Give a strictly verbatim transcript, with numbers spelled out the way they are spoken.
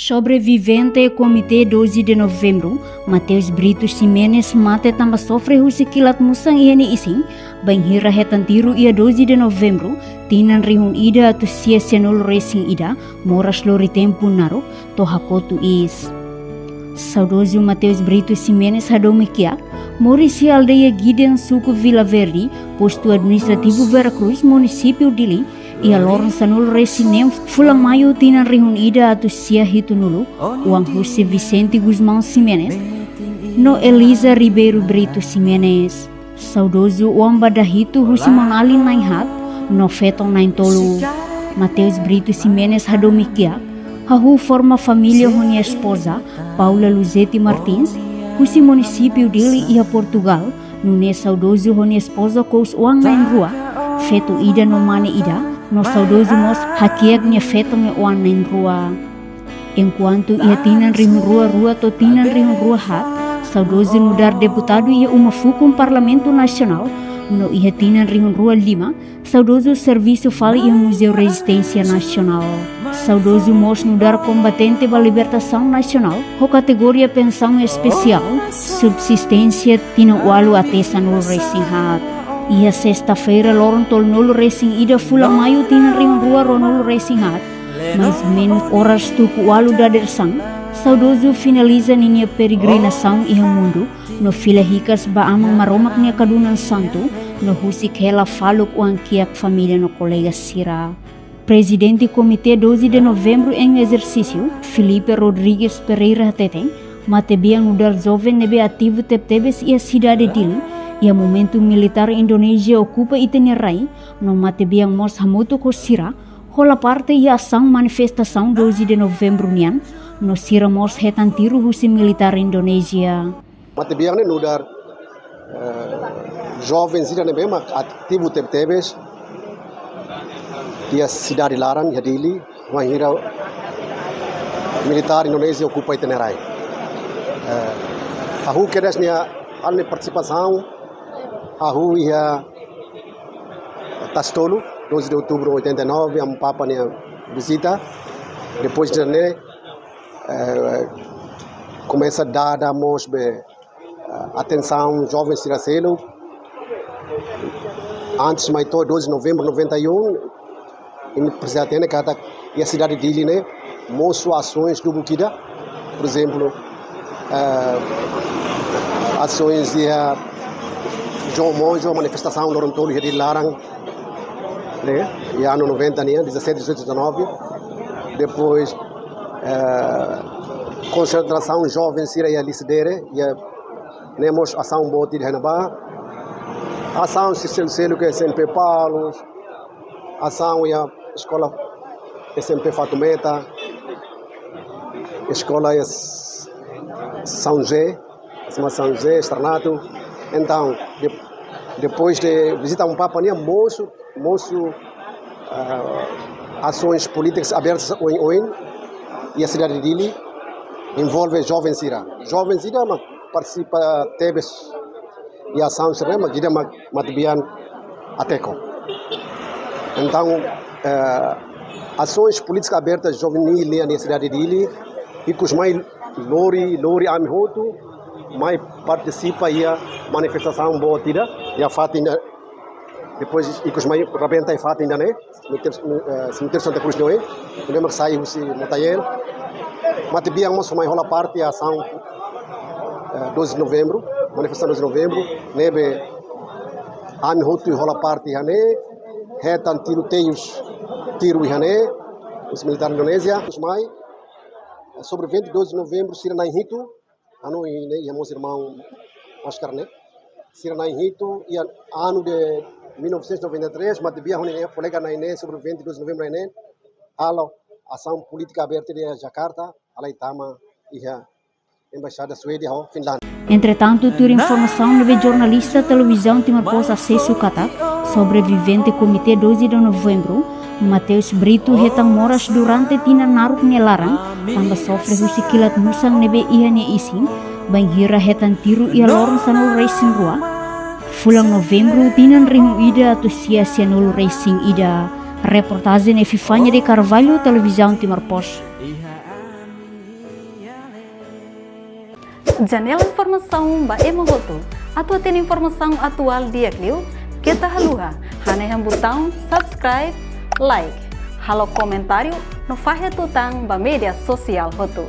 Sobrevivente Komité doze de Novembru, Mateus Brito Ximenes, mate tanba sofre husi kilat musan iha nia isin, bainhira hetan tiru iha doze de Novembru, tinan rihun ida atus sia sianulu resin ida, moras lori tempu naruk, to'o hakotu iis. Saudozu Mateus Brito Ximenes hadomi kiak, moris iha aldeia Giden, suku Vila Verde, postu administrativu Vera Cruz, munisípiu Dili, iha loron sanulu resin neen fulan Maiu tinan rihun ida atus sia hitunulu, oan husi Vicente Gusmão Ximenes no Eliza Ribeiro Brito Ximenes. Saudozu oan ba dahitu husi maun-alin na'in haat no feton na'in tolu. Mateus Brito Ximenes hadomi kiak, hahú forma família ho nia espoza, Paula Luzete Martins, husi munisípiu Dili iha Portugal, nune'e saudozu ho nia espoza kous oan na'in rua, feto ida no mane ida, no saudozu mós hakiak nia feton nia oan na'in rua. Enkuantu iha tinan rihun rua rua to'o tinan rihun rua haat, saudozu nu'udar deputadu iha Uma Fukun Parlamentu Nasionál, no iha tinan rihun rua lima, saudozu servisu fali iha Muzeu Rezisténsia Nasionál. Saudozu mós nu'udar kombatente ba libertasaun nasionál, ho kategoria pensaun espesiál, subsisténsia, tinan ualu até sanulu resin haat. Iha sesta-feira, loron tolunulu resin ida fulan Maiu tinan rihun rua ruanulu resin haat, mais ou menus oras tuku ualu dadeer-saan, saudozu finaliza ninia peregrinasaun iha mundu, no fila hikas ba Aman Maromak nia kadunan santu, no husik hela faluk oan-kiak, família no kolega sira. Prezidente Komité doze de Novembru em ezersísiu, Filipe Rodrigues Pereira hateten, matebian nu'udar joven ne'ebé ativu tebetebes iha sidade Dili, iha momentu militár Indonézia okupa ita-nia rai, no matebian mós hamutuk ho sira, hola parte iha asaun manifestasaun doze de Novembru nian, no sira mós hetan tiru husi militár Indonézia. Matebian ne'e nu'udar, eh, joven sira ne'ebé mak ativu tebetebes iha sidade laran, iha Dili, bainhira militár Indonézia okupa ita-nia rai. Eh, hahú kedas nia, halo nia partisipasaun, hahú iha Tasi Tolu, doze de Outubro oitenta e nove, Amu Papa nia vizita. Depois de ne'e, eh, komesa dada mós be, eh, atensaun joven sira seluk. Antes mai to'o doze de Novembro noventa e um, imi presiza hatene katak iha sidade Dili ne'e mosu asoens lubuk ida. Por ezemplu, eh, asoens iha João Monjo, manifestasaun loron tolu iha Dili laran, ne'e, iha anu noventa nian, dezassete, dezoito, dezanove. Depois, eh, konsentrasaun joven sira iha Lisidere, iha ne'e mós asaun boot ida iha ne'ebá. Asaun sira seluk-seluk iha S M P Paulus, asaun iha eskola S M P Fatumeta, eskola iha S-, São José, S M A São José, Externato. Entaun, de-, depois de vizita Amu Papa nian, mosu, mosu, ah, asoens polítikas abertas oioin iha sidade Dili, envolve joven sira. Joven sira mak partisipa tebes iha asaun sira ne'e, mak ida mak matebian Ateco. Entaun, eh, asoens polítikas abertas juvenil nian iha sidade Dili, ikus mai lori, lori ami hotu mai partisipa iha manifestasaun boot ida iha fatin ida, depois ikus mai rebenta iha fatin ida ne'e, cemitério, eh, cemitério Santa Cruz de Oe, ne'e mak sai husi Motael. Matebian mós mai hola parte asaun, eh, doze de Novembro, manifestasaun doze de Novembro, ne'ebé ami hotu hola parte iha ne'e, hetan tiroteius, tiru iha ne'e, husi militár Indonézia, ikus mai, eh, sobrevivente doze de Novembro, sira na'in hitu, hanoin ne'e, iha mós irmaun Oscar ne'e. Sira na'in hitu, iha anu de mil novecentos e noventa e três, matebian ho nia kolega na'in neen, sobrevivente doze de Novembro na'in neen, halo asaun polítika aberta iha Jakarta, halai tama iha Embaixada Suédia ho Finlándia. Entretantu, tuir informasaun ne'ebé jornalista Televizaun Timor Post asesu katak, sobrevivente Komité doze de Novembro, Mateus Brito, hetan moras durante tinan naruk nia laran, tanba sofre husi kilat musan ne'ebé iha nia isin, bainhira hetan tiru iha loron sanulu resin rua fulan Novembru, tinan rihun ida atus sia sianulu resin ida. Reportajen Epifania de Carvalho, Televizaun Timor Post. Janela informasaun ba ema hotu. Atu hatene informasaun atuál di'ak liu, keta haluha hanehan butaun subscribe, like, halo komentáriu no fahe tutan ba média sosiál hotu.